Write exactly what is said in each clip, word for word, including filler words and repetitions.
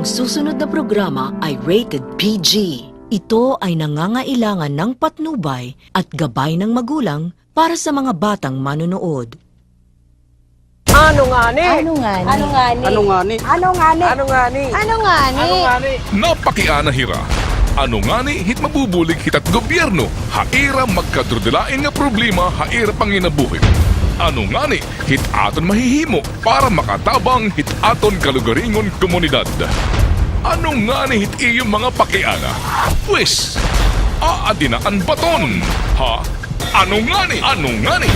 Susunod na programa ay rated P G. Ito ay nangangailangan ng patnubay at gabay ng magulang para sa mga batang manonood. Ano ngani? Ano ngani? Ano ngani? Ano ngani? Ano ngani? Ano ngani? Ano ngani? Ano ngani? Napakiana hira. Ano ngani hit mabubulig hit at gobyerno ha ira magkadrudilain nga problema ha ira panginabuhi? Ano ngani hit aton mahihimo para makatabang hit aton kalugaringon komunidad? Ano ngani hit iyo mga pakiana? Pwes, aadi na an baton ha Ano Ngani? Ano Ngani?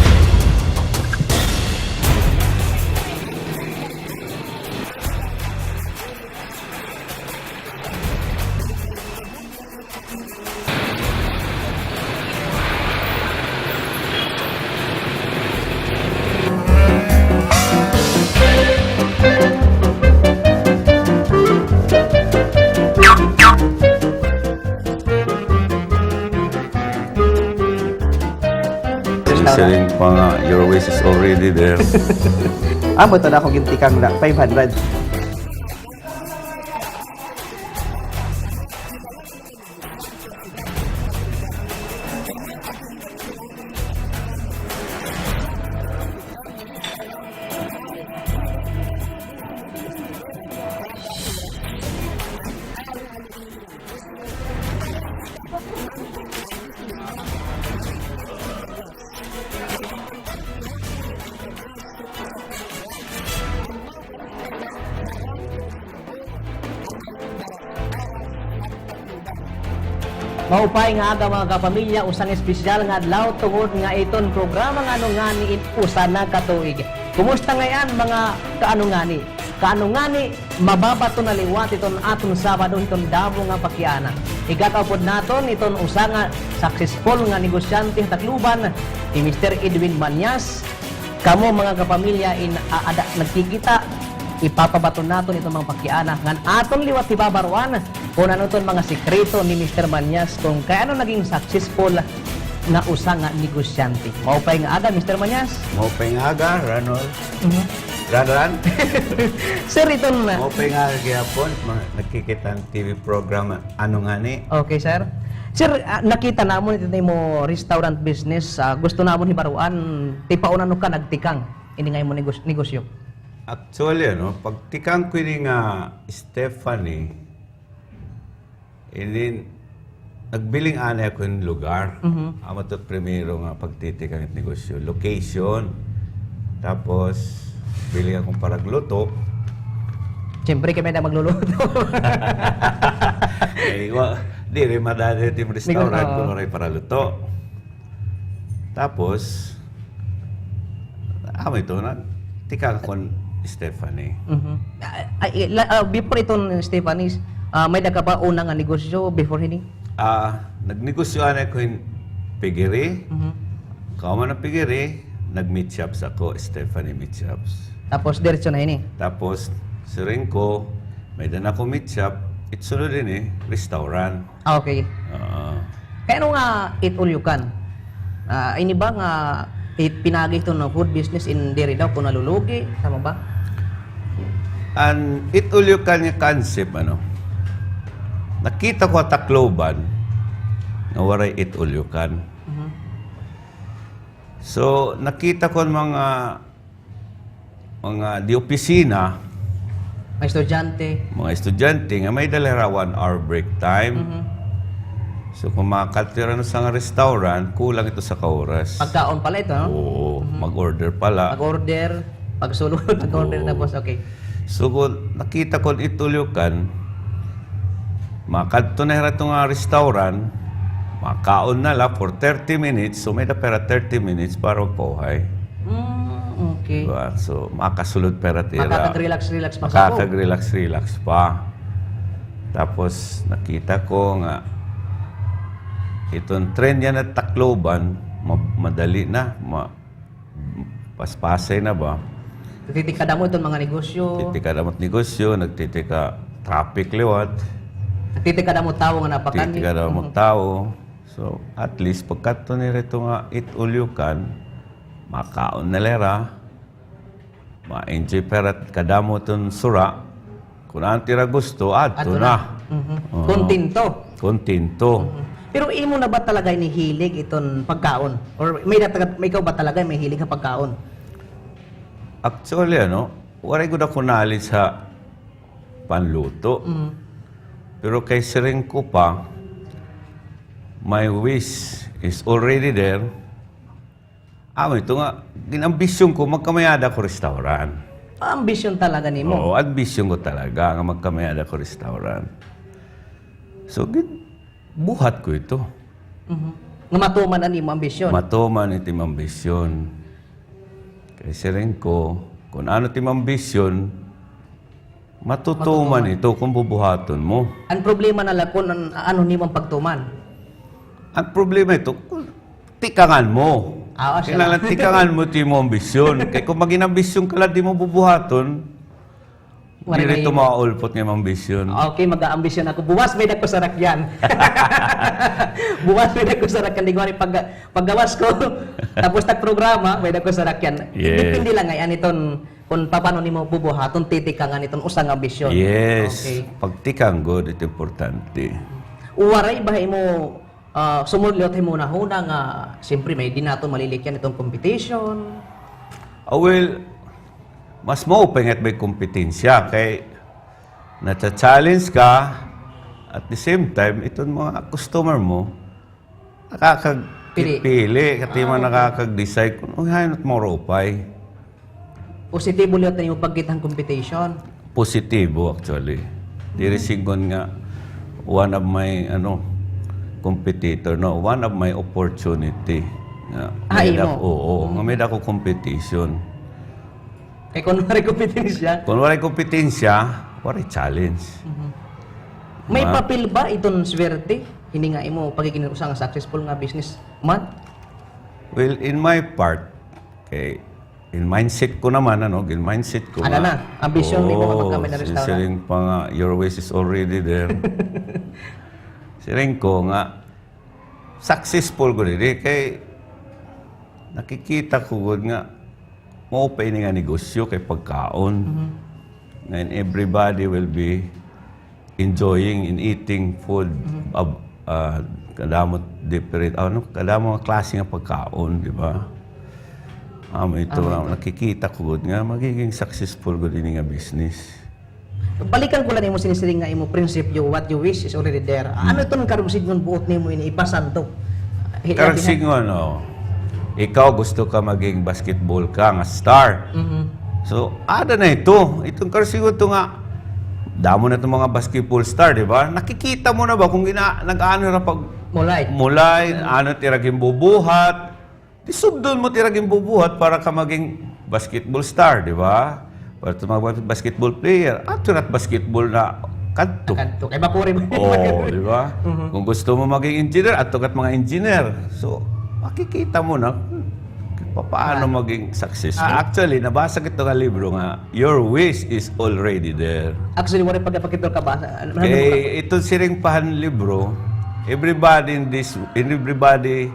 Siring pa nga, your waste is already there. Amo to na akong gintikang na five hundred. Maupay nga aga, mga kapamilya, usa nga espesyal nga adlaw tungod nga iton programa nga Ano Ngani in usa na ka tuig. Kumusta ngay-an, mga kaano ngani? Kaano ngani, mababaton na liwat iton aton Sabado hiton damo nga pakiana. Higad-on pod naton iton usa nga successful nga negosyante ha Tacloban, hi Mister Edwin Manyas. Kamo, mga kapamilya, in aada nagkikita, ipapabaton naton iton mga pakiana ngan aton liwat hibabaroan kon ano iton mga sikreto ni Mister Manyas kon kay ano naging successful nga usa nga negosyante. Maupay nga aga, Mister Manyas. Maupay nga aga, Ranol. Mhm. Ran, Ran. Sir, iton na. Maupay nga aga gihapon, mga nagkikita han T V program, Ano Ngani? Okay, sir. Sir, ah, nakita namon iton imo restaurant business. Ah, gusto namon hibaroan, ti paano ka nagtikang ini nga imo negos-, negosyo? Actually, ano, pagtikang ko ini nga Stephanie, Inin, nagbiling anay ako hin lugar. Mhm. Amo to primero nga pagtitikang it negosyo. Location. Tapos, biling akon paragluto. Siyempre, kami na magluluto. Eh, wa-, diri madali it imo restaurant kon waray paraluto. Tapos, amo ito, nagtikang ako hin Stephanie. Mhm. Ah, ah, la-, ah, before iton Stephanie, ah, may-ada ka ba una nga negosyo before hini? Ah, nagnegosyo anay ako hin piggery. Mhm. Kahuman han piggery, nag-meat shops ako, Stephanie Meat Shops. Tapos, diretso na hini? Tapos, siring ko, may-ada na ako meat shop, it sunod hini, restaurant. Ah, okay. Oo. Kay ano nga eat all you can? Ah, ini ba nga it pinaagi iton food business in diri daw kon nalulugi, tama ba? An eat all you can nga concept, ano, nakita ko ha Tacloban nga waray eat all you can. Mhm. So, nakita ko an mga mga de opisina. Mga estudyante. Mga estudyante nga may-ada la hira one hour break time. Mhm. So, kon makadto hira ha usa nga restaurant, kulang ito usa ka oras. Pagkaon pala ito, no? Oo, mhm, mag-order pala. Mag-order, pagsulod, mag-order, oo, tapos, okay. So, kon nakita ko it all you can, makadto na hira ha ito nga restaurant, makaon na la for thirty minutes, so may-ada pa hira thirty minutes para magpauhay. Mm, okay. Diba? So, makasulod pa hira it ira. Makakag-relax-relax pa sa ako. Makakag-relax-relax pa. Tapos, nakita ko nga, iton trend yana ha Tacloban, ma-, madali na, ma-, paspasay na ba? Nagtitikadamo iton mga negosyo. Nagtitikadamo it negosyo, nagtitika traffic liwat. Nagtitikadamo tawo nga napakanhi. Nagtitikadamo tawo. Mhm. So, at least, pagkadto nira hito nga eat all you can, makaon na la hira, ma-enjoy pa hira kadamo iton sura, Kun ano it ira gusto, adto na. Mhm. Oo. Kontento. Kontento. Mhm. Pero imo na ba talaga ini hilig iton pagkaon? Or may da-, may ikaw ba talaga may hilig ha pagkaon? Actually, ano, waray gud ako knowledge ha panluto. Mhm. Pero kay siring ko pa, my wish is already there. Amo ito nga, gin-ambisyon ko, magkamay-ada ko restaurant. Ah, ambisyon talaga nimo? Oo, ambisyon ko talaga nga magkamay-ada ko restaurant. So, gin-, buhat ko ito. Mhm. Nga matuman an imo ambisyon? Matuman it imo ambisyon. Kay siring ko, kun ano it imo ambisyon, matutuman ito kun bubuhaton mo. An problema na la kun an-, ano nimo an pagtuman? An problema ito, kun tikangan mo. Ah, oo, siya. Kinahanglan tikangan mo it imo ambisyon. Kay kun magin-ambisyon ka la, di mo bubuhaton, diri ito maulpot nga imo ambisyon. Okay, mag-aambisyon ako. Buwas may-ada ko sarakyan. Buwas may-ada ko sarakyan. Di ko pag-, paggawas ko, tapos nag programa, may-ada ko sarakyan. Yes. Depende la ngay-an iton kun paano nimo bubuhaton, titikangan iton usa nga ambisyon. Yes. Okay. Pagtikang gud, ito importante. Waray ba imo, ah, sumurot liwat ha imo hunahuna nga, siyempre, may di naton malilikyan iton competition? Ah, well, mas maupay nga may kompetensya kay nacha-challenge ka, at the same time, iton mga customer mo, nakakagpili, kay imo nakakag-decide kun, "Uy, hain it maupay." Positibo liwat an imo pagkita han competition? Positibo, actually. Diri sidngon nga one of my, ano, competitor, no, one of my opportunity. Nga, ah, imo? Oo, nga may-ada ko competition. Kay kun waray kompetensya? Kun waray kompetensya, waray challenge. Mhm. May papel ba iton swerte? Hini nga imo pagiging usa nga successful nga businessman? Well, in my part, kay in mindset ko naman, ano, in mindset ko nga, ambisyon nimo nga magkamay-ada restaurant. Siring pa nga, your wish is already there. Siring ko nga, successful gud ini kay nakikita ko gud nga maupay ini nga negosyo kay pagkaon. Mhm. Nga everybody will be enjoying in eating food, ah, kadamo different, ano, kadamo nga klase nga pagkaon, di ba? Amo ito nga nakikita ko gud nga magiging successful gud ini nga business. Balikan ko la nimo sinisiring nga imo prinsipyo, what you wish is already there. Ano iton karuyag sidngon buot nimo ini ipasanto? Karuyag sidngon, o. Ikaw gusto ka maging basketball ka nga star. Mhm. So, ada na ito. Iton karuyag sidngon ito nga, damo na iton mga basketball star, di ba? Nakikita mo na ba kun gina-, nag-ano hira pag mulay, ano it ira ginbubuhat? Di sugdon mo it ira ginbubuhat para ka maging basketball star, di ba? Para ka maging basketball player. Adto na it basketball na kadto. Kadto. Kay mapuri mo. Oo, di ba? Mhm. Kun gusto mo maging engineer, adto ka ha mga engineer. So, makikita mo na kung papaano maging successful. Ah, actually, nabasa ko ito nga libro nga, Your Wish is Already There. Actually, waray pa gihapon ko ito kabasa. Ano, ano ba? Kay ito siring pa han libro, everybody in this, in everybody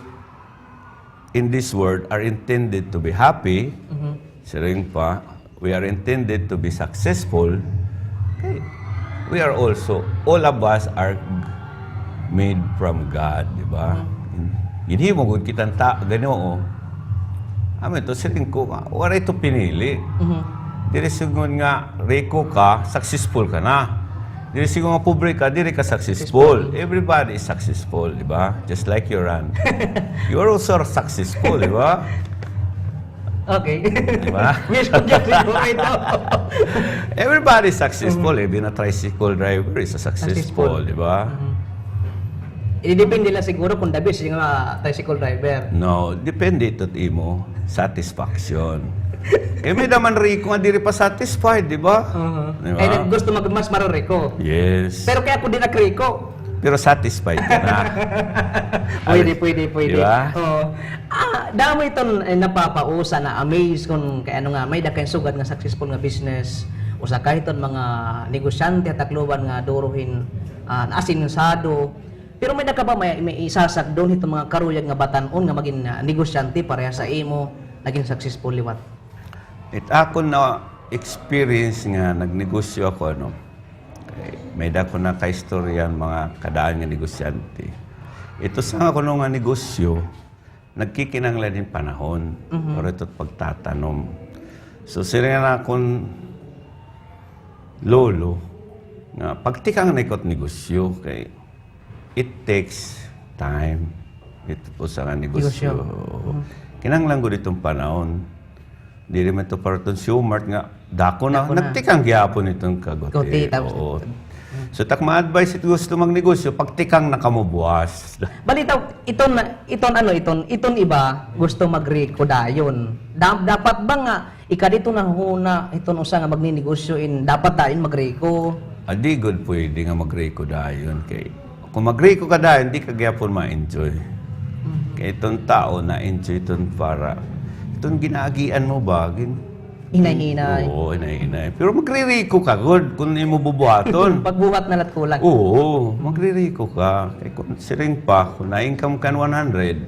in this world are intended to be happy. Mhm. Siring pa, we are intended to be successful. Kay, we are also, all of us are made from God, di ba? Mhm. Ginhimo gud kita han ta-, Ginoo. Amo ito, siring ko nga, waray ito pinili. Mhm. Diri sidngon nga riko ka, successful ka na. Diri sidngon nga pobre ka, diri ka successful. Successful. Everybody is successful, di ba? Just like you, Ran. You are also successful, di ba? Okay. Di ba? Mismo dyan siguro ito. Everybody is successful. Mhm. Even a tricycle driver is a successful, di ba? Mhm. Eh, depende la siguro kun the best nga tricycle driver. No, depende ito ha imo satisfaction. Kay may-ada man riko nga diri pa satisfied, di ba? Mhm. Di ba? Kay gusto mag-, mas maruriko. Yes. Pero kay ako di na riko. Pero satisfied ka na. Pwede, pwede, pwede. Di ba? Oo. Ah, damo iton, eh, napapausa, na-amaze kun kay ano nga, may-ada kay sugad nga successful nga business. Usa ka hiton mga negosyante ha Tacloban nga duro hin, ah, naasinsado. Pero may-ada ka ba may, may isasagdon hiton mga karuyag nga batan-on nga magin, ah, negosyante parehas ha imo, nagin successful liwat? It akon na-experience nga nagnegosyo ako, ano, May-ada ko nakaistorya mga kadaan nga negosyante. Ito sa nga kuno nga negosyo, nagkikinahanglan hin panahon, mhm, para ito pagtatanom. So, siring an akon lolo, nga pagtikang na ikaw it negosyo, kay it takes time. Ito po sa nga negosyo. Negosyo. Oo. Mhm. Kinahanglan gud iton panahon. Diri man ito para iton Sumart nga dako na. Dako na. Nagtikang gihapon iton kaguti. Guti, tapos, oo. So, tak ma-advise it gusto magnegosyo, pagtikang na kamo buwas. Balitaw, iton, iton ano, iton, iton iba, gusto magriko dayon. Da-, dapat ba nga, ikadto na huna, iton usa nga magninegosyo in, dapat dayon magriko? Adi gud pwede nga magriko dayon kay, kung magriko ka dayon, di ka gihapon ma-enjoy. Mhm. Kay iton tao na-enjoy iton para, iton ginaagian mo ba, gin-, hinay-hinay. Oo, hinay-hinay. Pero magririko ka gud kung imo bubuhaton. Pagbuhat na la it kulang. Oo, magririko ka. Kay kung siring pa, kung na-income ka hin one hundred,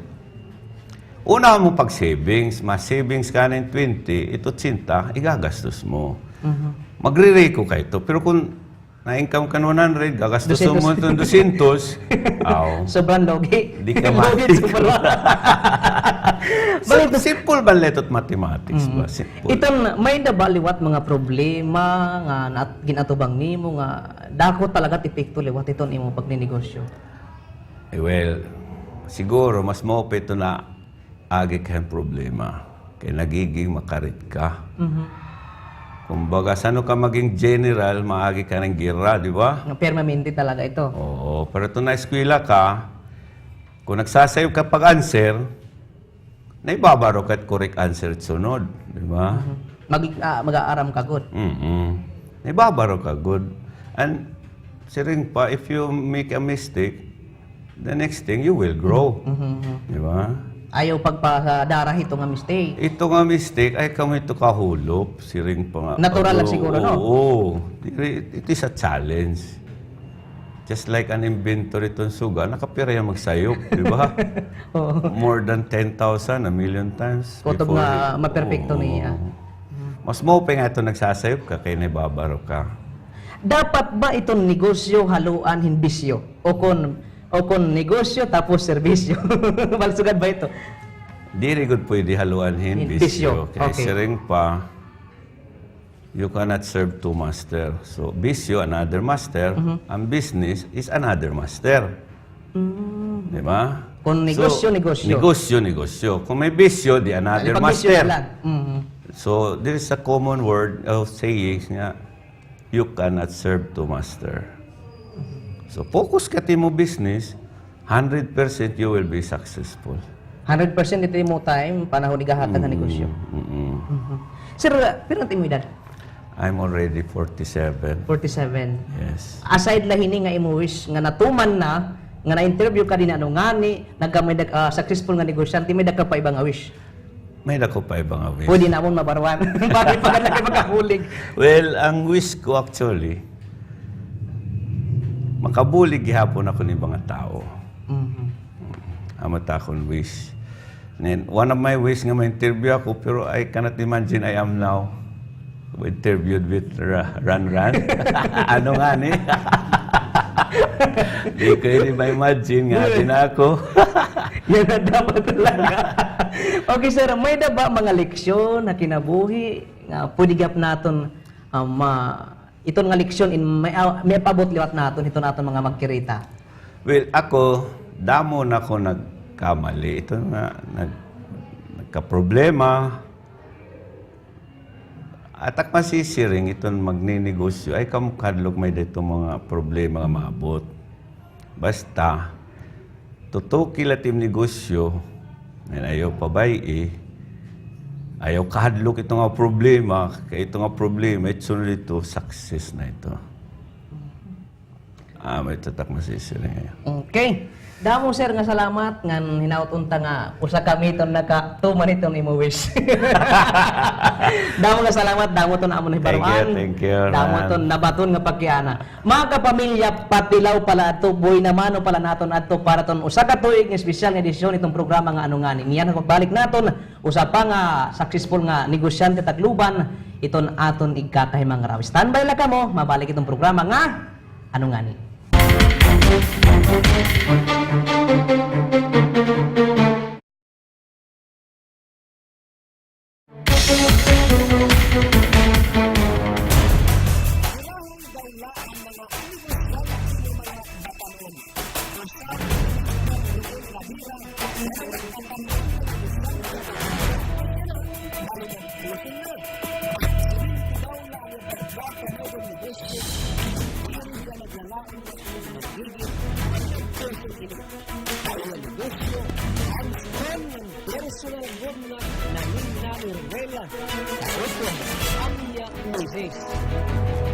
una mo pag-savings, ma-savings ka hin twenty, it otsenta, igagastos mo. Mhm. Magririko ka ito. Pero kung na-income ka hin one hundred, gagastos mo iton dosyentos. Aw. Sobrang lugi. Di ka matik. Lugi sobra. Sim-, simple ba la ito it mathematics ba? Mm. Simple. Iton, may-ada ba liwat mga problema nga nat-, ginatubang nimo nga dako talaga it epekto liwat iton imo pagninegosyo? Eh, well, siguro mas maupay ito na agi ka hin problema, kay nagiging makarit ka. Mhm. Kumbaga, san-o ka maging general, maagi ka hin gera, di ba? Nga permanente talaga ito. Oo, pero iton naeskwela ka, kung nagsasayop ka pag-answer, naibabaro ka it correct answer it sunod, di ba? Mhm. Mag-, ah, mag-aaram ka gud. Mm-mm. Naibabaro ka gud. And siring pa, if you make a mistake, the next thing, you will grow. Mhm, mhm. Di ba? Ayaw pagpadara hito nga mistake. Ito nga mistake, ay kamo ito kahulop, siring pa nga. Natural lang siguro, no? Oo. It, it is a challenge. Just like an inventor iton suga, nakapira hiya magsayop, di ba? Oo. More than ten thousand, a million times before. Kutob nga maperpekto niya. Oo. Mas maupay nga ito nagsasayop ka kay naibabaro ka. Dapat ba iton negosyo haluan hin bisyo? O kon, o kon negosyo tapos serbisyo? Bal sugad ba ito? Diri gud pwede haluan hin bisyo. Hin bisyo. Kay siring pa, you cannot serve two master. So, bisyo, another master, mhm, and business is another master. Mm. Di ba? Kung negosyo, negosyo. So, negosyo, negosyo. Kung may bisyo, di another master. Pag-bisyo na lang. Mm. So, there is a common word of sayings nga, you cannot serve two master. So, focus ka it imo business, hundred percent you will be successful. Hundred percent ito imo time, panahon igahatag ha negosyo. Mm, mm, mm. Mhm. Sir, pira na it imo edad? I'm already forty-seven. Forty-seven. Yes. Aside la hini nga imo wish nga natuman na, nga na-interview ka dinhi, ano ngani, nagkamay dag-, ah, successful nga negosyante, may-ada ka pa iba nga wish? May-ada ko pa iba nga wish. Pwede namon mabaruan. Bakit pa ka lagi makabulig? Well, ang wish ko actually, makabulig gihapon ako hin iba nga tawo. Mhm. Amo it akon wish. Then, one of my wish nga ma-interview ako, pero I cannot imagine I am now interviewed with Ra-, Ran Ran. Ano ngani? Di ko ini ma-imagine nga adi na ako. Yana dapat talaga. Okay, sir, may-ada ba mga leksyon ha kinabuhi nga pwede gihap naton, ah, ma-, iton nga leksyon in may, ah, maipaabot liwat naton hiton aton mga magkirita? Well, ako, damo na ako nagkamali. Ito nga, nag-, nagkaproblema. At ak masisiring iton magninegosyo, ay kamo kahadlok may-ada iton mga problema nga maabot. Basta, tutuki la it im negosyo, ngan ayaw pabay-i, ayaw kahadlok ito nga problema, kay ito nga problema, it sunod ito, success na ito. Ah, may tatak masisiring. Okay. Damo, sir, nga salamat ngan hinaot unta nga usa kami iton nakatuman iton imo wish. Damo nga salamat, damo iton amon nahibaruan. Thank you, thank you, Ran. Damo iton nabaton nga pagkiana. Mga kapamilya, patilaw pala adto, buhay na mano pala naton adto para iton usa ka tuig nga espesyal nga edisyon iton programa nga Ano Ngani. Niyan pagbalik naton, usa pa nga successful nga negosyante Tacloban, iton aton igkakahimangaraw. Standby la kamo, mabalik iton programa nga Ano ngani?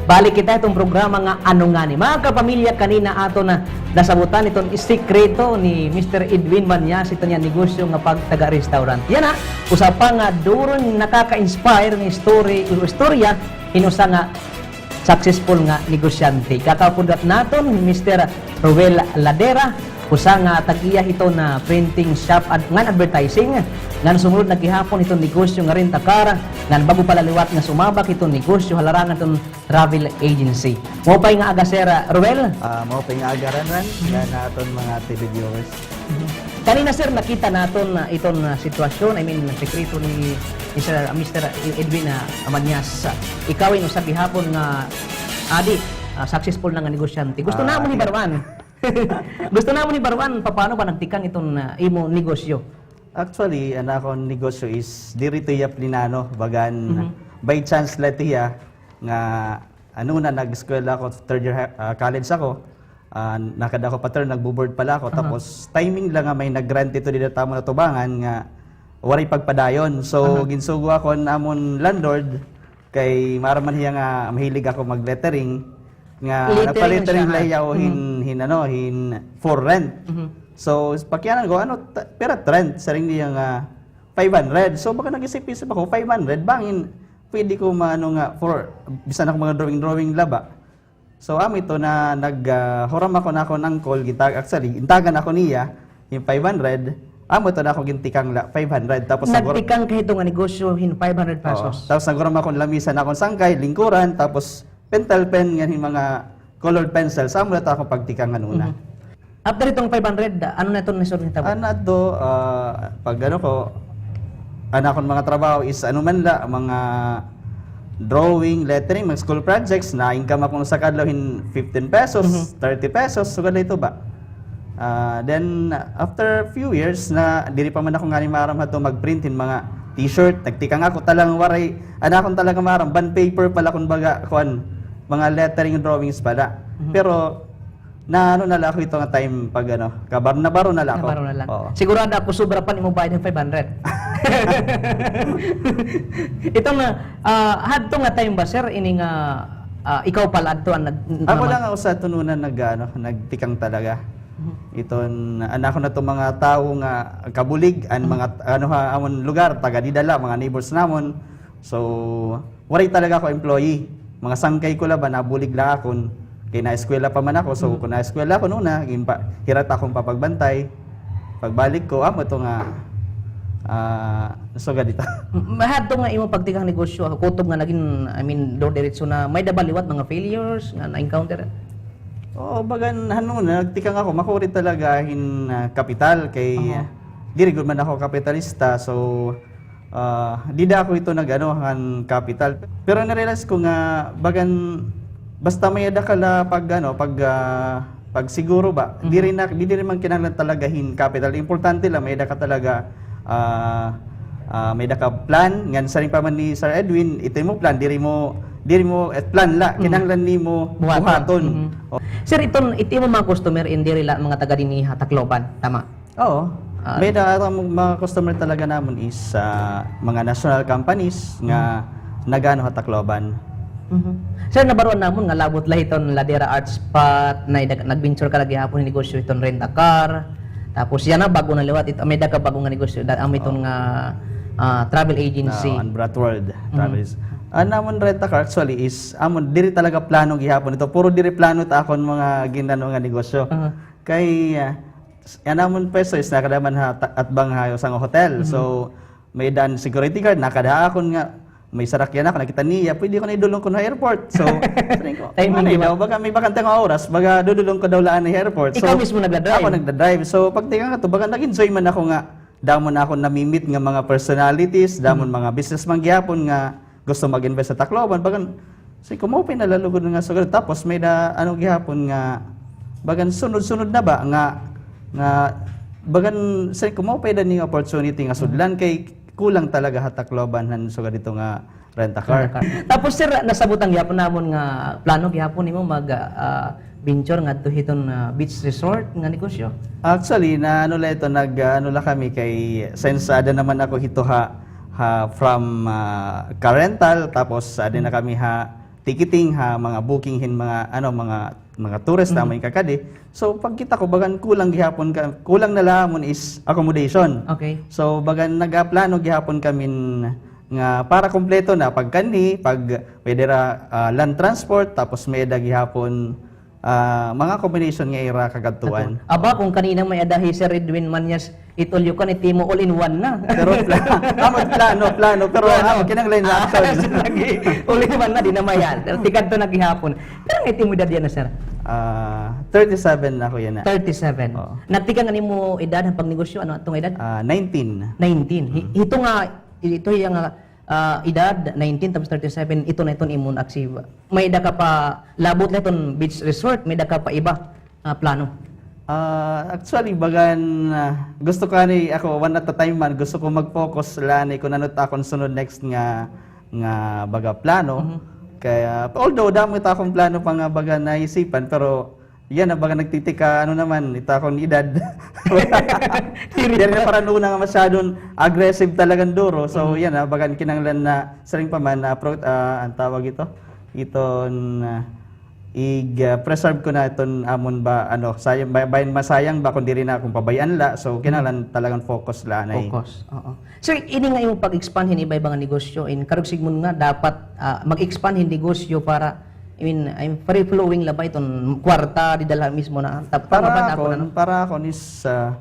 Balik kita hiton programa nga Ano Ngani. Mga kapamilya, kanina aton na nasabotan iton sikreto ni Mister Edwin Manyas, iton iya negosyo nga pagtaga-restaurant. Yana, usa pa nga duro nga nakaka-inspire nga story, istorya hin usa nga successful nga negosyante. Kakaupod naton hi Mister Roel Ladera, usa nga tag-iya hiton printing shop ngan advertising, ngan sumulod na gihapon hiton negosyo nga rent a car, ngan bag-o pa la liwat nga sumabak hiton negosyo ha larangan hiton travel agency. Maupay nga aga, Sir Roel. Ah, maupay nga aga, Ranran, ngan ha aton mga T V viewers. Kanina, sir, nakita naton, ah, iton, ah, sitwasyon, I mean, sekreto ni, ni Sir, ah, Mister Edwin, ah, Manyas. Ikaw in usa gihapon nga adi, ah, successful na nga negosyante. Gusto namon hibaroan. Gusto namon hibaroan, papaano ba nagtikang iton, ah, imo negosyo? Actually, an akon negosyo is diri to iya plinano, bagan by chance la to iya nga, ano na, nag-eskwela ako, third year hi-, ah, college ako. Ah, nakada ako pa third, nagbo-board pa la ako. Tapos, timing la nga may nag-grant ito dida ha amon atubangan nga waray pagpadayon. So, ginsugo ako han amon landlord, kay maaram man hiya nga mahilig ako mag-lettering, nga nagpa-lettering la hiya hin, hin, ano, hin for rent. So, pakianan ko, ano, pira it rent? Siring niya nga five hundred. So, baga nag-isip-isip ako, five hundred, bangin pwede ko maano nga, for, bisan ako mga drawing-drawing la ba. So, amo ito na nag, ah, huram ako han akon uncle, gintag-, actually, gintagan ako niya hin five hundred, amo ito na ako gintikang la, five hundred. Tapos nagtikang ka hito nga negosyo hin five hundred pesos. Oo. Tapos naghuram ako hin lamisa han akon sangkay, lingkuran, tapos pentel pen, ngan hin mga colored pencils, amo la ito akon pagtikang han una. After itong five hundred, ano na iton nasulod nga hitabo? Ano to, ah, pag ano ko, an akon mga trabaho is ano man la, mga drawing, lettering, mga school projects, na-income ako sa kadlaw hin fifteen pesos, thirty pesos, sugad la ito ba. Ah, then, after few years, na diri pa man ako ngani maaram hadto mag-print hin mga t-shirt, nagtikang ako, talagang waray, an akon talaga maaram, bond paper pa la, kumbaga, kuan, mga lettering drawings pa la. Pero, na ano na la ako ito nga time pag ano, kabaro, nabaro na la ako. Nabaro na la. Oo. Sigurado ako, sobra pa nimo bayad hin five hundred. Ito nga, ah, hadto nga time ba, sir, ini nga, ah, ikaw pa la adto an nag-, ako la nga usa iton una nag, ano, nagtikang talaga. Iton, an akon adto mga tawo nga kabulig, an mga, ano, ha amon lugar, taga dida la, mga neighbors namon. So, waray talaga ako employee. Mga sangkay ko la ba, nabulig la akon. Kay naeskwela pa man ako. So, kon naeskwela ako una, ginpa-, hira it akon papagbantay. Pagbalik ko, amo ito nga, ah, sugad ito. Hadto nga imo pagtikang negosyo, kutob nga nagin, I mean, duro diretso na, may-ada ba liwat mga failures nga na-encounter? Oo, bagan, han una, nagtikang ako, makuri talaga hin, ah, kapital kay, ah, diri gud man ako kapitalista. So, ah, dida ako ito nag-ano, han kapital. Pero na-realize ko nga, bagan, basta may-ada ka la pag, ano, pag, ah, pagsiguro ba, diri na, diri man kinahanglan talaga hin kapital. Importante la, may-ada ka talaga, ah, ah, may-ada ka plan. Ngan siring pa man ni Sir Edwin, ito imo plan, diri mo, diri mo, eh, plan la, kinahanglan nimo buhaton. Sir, iton, it imo mga customer, in diri la mga taga dinhi ha Tacloban, tama? Oo. Ah, may da-, ang mga customer talaga namon is, ah, mga national companies nga nag-ano ha Tacloban. Sir, nabaroan namon nga labot la hiton Ladera Art Spot, na nag-venture ka la gihapon hin negosyo hiton rent a car. Tapos yana, bag-o na liwat, it-, may-ada ka bag-o nga negosyo, da-, amo iton nga, ah, travel agency. Oo, an Brat World Travels. An amon rent a car actually is, amon, diri talaga plano gihapon ito. Puro diri plano it akon mga gin-ano nga negosyo. Kay, ah, S-, an amon pwesto is nakada man ha ta-, atbang ha usa nga hotel. So, may-ada an security guard, nakada ha akon nga, may sarakyan ako, nakita niya, pwede ko na idulong kuno ha airport. So, siring ko, timing, di ba? Baga may bakante nga oras, baga dudulong ko daw la anay ha airport. So, ikaw mismo nagda-drive? Ako nagda-drive. So, pagtikang ko, baga nag-enjoy man ako nga, damo na akon nami-meet nga mga personalities, damo mga businessman gihapon nga gusto mag-invest ha Tacloban. Bagan, siring ko, maupay na la lugod nga sugad. Tapos, may-ada, ano gihapon nga, bagan sunod-sunod na ba nga, nga, bagan, siring ko, maupay da ini nga opportunity nga sudlan kay kulang talaga ha Tacloban han sugad hito nga rent a car. Rent a car. Tapos, sir, nasabutan gihapon namon nga plano gihapon nimo mag, ah, venture ngadto hiton, ah, beach resort nga negosyo? Actually, na ano la ito, nag, ah, ano la kami kay, since ada naman ako hito ha, ha, from, ah, car rental, tapos ada na kami ha ticketing, ha mga booking hin mga, ano, mga, mga tourist na may kakadi. So, pagkita ko, bagan kulang gihapon ka, kulang na la amon is accommodation. Okay. So, bagan nagaplano gihapon kami nga para kompleto na, pagkanhi, pag may dira, ah, land transport, tapos may-ada gihapon, ah, mga accommodation nga ira kakadtuan. Aba, kung kanina may-ada hi Sir Edwin Manyas, it all you can, it imo all in one na. Pero pla-, amo, plano, plano, pero amo, kinahanglan na action. Lagi, all in one na, di na mayan. Pero tikadto na gihapon. Pero nga it imo edad yana, sir? Ah, thirty-seven ako yana. Thirty-seven. Oo. Nagtikang an imo edad han pagnegosyo, ano, adto nga edad? Ah, nineteen. Nineteen. Hi-, hito nga, ito hiya nga ah, edad, nineteen tapos thirty-seven, ito na iton imo na-achieve. May-ada ka pa, labot la iton beach resort, may-ada ka pa iba, ah, plano? Ah, actually, bagan, ah, gusto ko ani, ako, one at a time man, gusto ko mag-focus la ani kun ano it akon sunod next nga, nga baga plano. Kaya, although damo it akon plano pa nga baga naisipan, pero yana, baga nagtitika, ano naman, it akon edad. Diri na para nuna nga masyadon aggressive talagang duro. So, yana, baga kinahanglan na, siring pa man, ah, pro-, ah, an tawag ito, iton, ah, ig, ah, preserve ko na iton amon ba, ano, sayang, ba-, bayan masayang ba kung diri na akon pabay-an la. So, kinahanglan talagang focus la anay. Focus, oo. Sir, ini nga imo pag-expand hin iba-iba nga negosyo, in karuyag sigmon nga dapat, ah, mag-expand hin negosyo para, I mean, I'm free flowing la ba iton kwarta, dida la mismo na, tap-, tama ba? Para akon, para akon is, ah,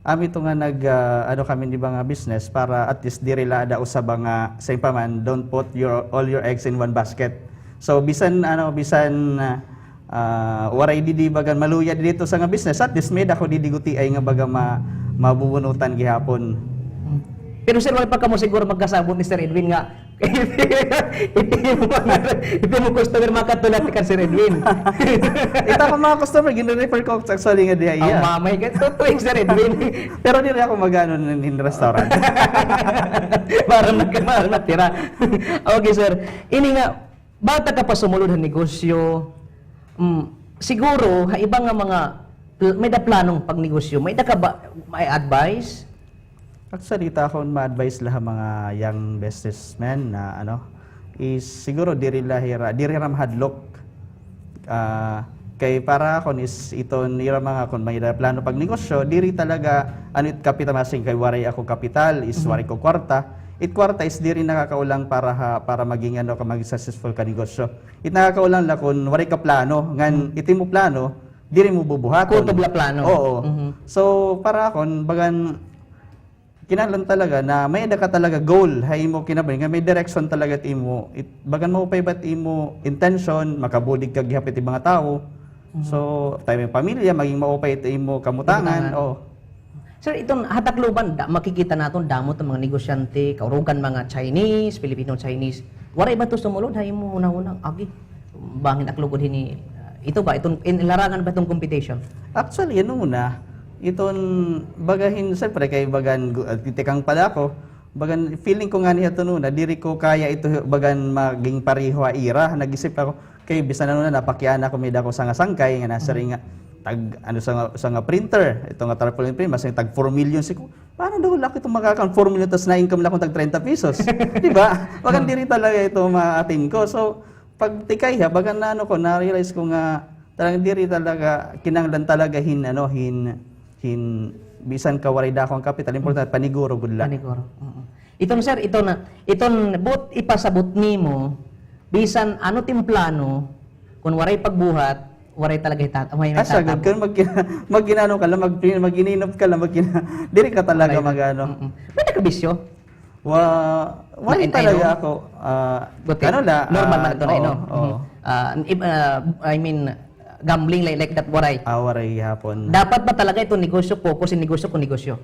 amo ito nga nag, ah, ano kami, di ba, nga business para at least diri la ada usa ba nga, siring pa man, don't put your, all your eggs in one basket. So, bisan, ano, bisan, ah, ah, waray didi bagan maluya didi it usa nga business, at least may-ada ako didi gutiay nga baga ma-, mabubunutan gihapon. Pero, sir, waray pa kamo siguro magkasabot ni Sir Edwin nga it imo, it imo customer makadto la tikang Sir Edwin. Ito ako mga customer, gin-refer ko actually nga diha iya. Ang mamay ka, totoo, Sir Edwin. Pero diri ako mag-ano nin restaurant. Para nagkamahal matira. Okay, sir. Ini nga, bata ka pa sumulod ha negosyo, mm, siguro, ha iba nga mga pl-, may-ada planong pagnegosyo, may-ada ka ba, may advice? Actually, it akon ma-advise la ha mga young businessmen na, ano, is siguro diri la hira, diri hira mahadlok. Ah, kay para akon is iton ira mga kon may-ada plano pagnegosyo, diri talaga, ano, it kapital, masiring kay waray ako kapital, is waray ko kwarta. It kwarta is diri nakakaulang para ha, para maging, ano ka, maging successful ka negosyo. It nakakaulang la kon waray ka plano, ngan it imo plano, diri mo bubuhaton. Kutob la plano. Oo. So, para akon, bagan, kinahanglan talaga na may-ada ka talaga goal ha imo kinabuhi, nga may direction talaga it imo, it, bagan maupay ba it imo intention, makabulig ka gihap it mga tawo. So, tayo may pamilya, maging maupay it imo kamutangan. Kamutangan. Oh. Sir, iton ha Tacloban, da-, makikita naton damo iton mga negosyante, kaurugan mga Chinese, Filipino-Chinese. Waray ba ito sumulod ha imo hunahuna, agi? Bangin ak lugod hini, ah, ito ba, iton, in, larangan ba iton competition? Actually, ano muna, iton, baga hin, siyempre, kay bagan, gu-, ah, titikang pala ako, bagan, feeling ko ngani ha tununa, diri ko kaya ito, bagan, maging pareho ha ira, nag-isip ako, kay bisan ano na, napakiana ko, may-ada ko usa nga sangkay, nga nasiring nga, tag, ano, usa nga, usa nga printer, ito nga tarpaulin print, masiring tag four million, siring ko, paano daw la ako ito makaka-four million, tas na-income la ako tag treinta pesos? Di ba? Bagan diri talaga ito ma-attain ko. So, pagtikayha, bagan naano ko, na-realize ko nga talagang diri talaga, kinahanglan talaga hin, ano, hin, hin, bisan ka waray dako nga kapital, importante, paniguro gud la. Paniguro, oo. Iton, sir, iton, iton, buot ipasabot nimo, bisan ano it im plano, kon waray pagbuhat, waray talaga hitat-, may, may tatabo. Asa gud, kon mag-, mag-inano ka la, mag-, mag-ininop ka la, mag-ina-, diri ka talaga mag-ano. Mm-mm. May-ada ka bisyo? Wa-, waray talaga ako, ah, ano na, normal man ito na, no? Oo. Ah, I mean, gambling like, like that, waray. Ah, waray gihapon. Dapat ba talaga ito negosyo, focus in negosyo kung negosyo?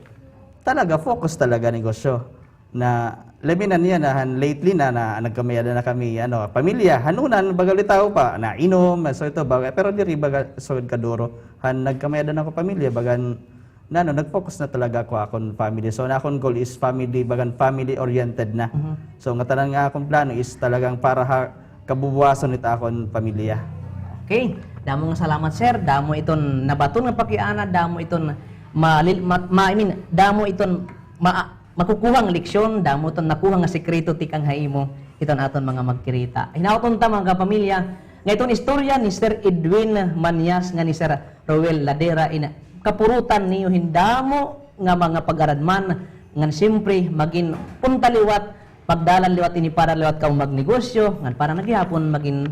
Talaga, focus talaga negosyo. Na, labi na niya na, han, lately na, na nagkamay-ada na kami, ano, pamilya. Han una, baga litaw pa, nainom, so ito, baga, pero diri, baga, sugad kaduro. Han, nagkamay-ada na ako pamilya, bagan, na, ano, nag-focus na talaga ako akon family. So, an akon goal is family, bagan family-oriented na. So, ngatanan nga akon plano is talagang para ha kabubuwason it akon pamilya. Okay. Damo nga salamat, sir. Damo iton nabaton nga pakiana, damo iton ma-, ma-, I mean, damo iton ma-, makukuhang leksyon, damo ton nakuha nga sekreto tikang ha imo, iton aton mga magkirita. Hinaot unta, mga kapamilya, nga iton istorya ni Sir Edwin Manyas ngan ni Sir Roel Ladera in kapurutan niyo hin damo nga mga pag-aradman, ngan siyempre magin unta liwat, pagdalan liwat ini para liwat kamo magnegosyo, ngan para na gihapon magin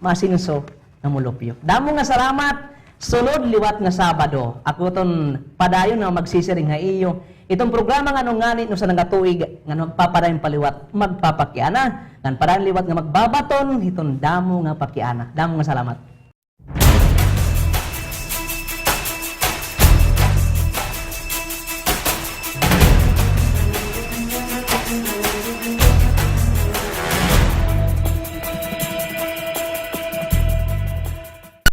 maasenso nga mulupyo. Damo nga salamat. Sunod liwat nga Sabado, ako ton padayon nga magsisiring ha iyo iton programa nga ano ngani no sa nangatuig nga ano, magpapadayon pa liwat magpapakiana, ngan padayon liwat nga magbabaton hiton damo nga pakiana. Damo nga salamat.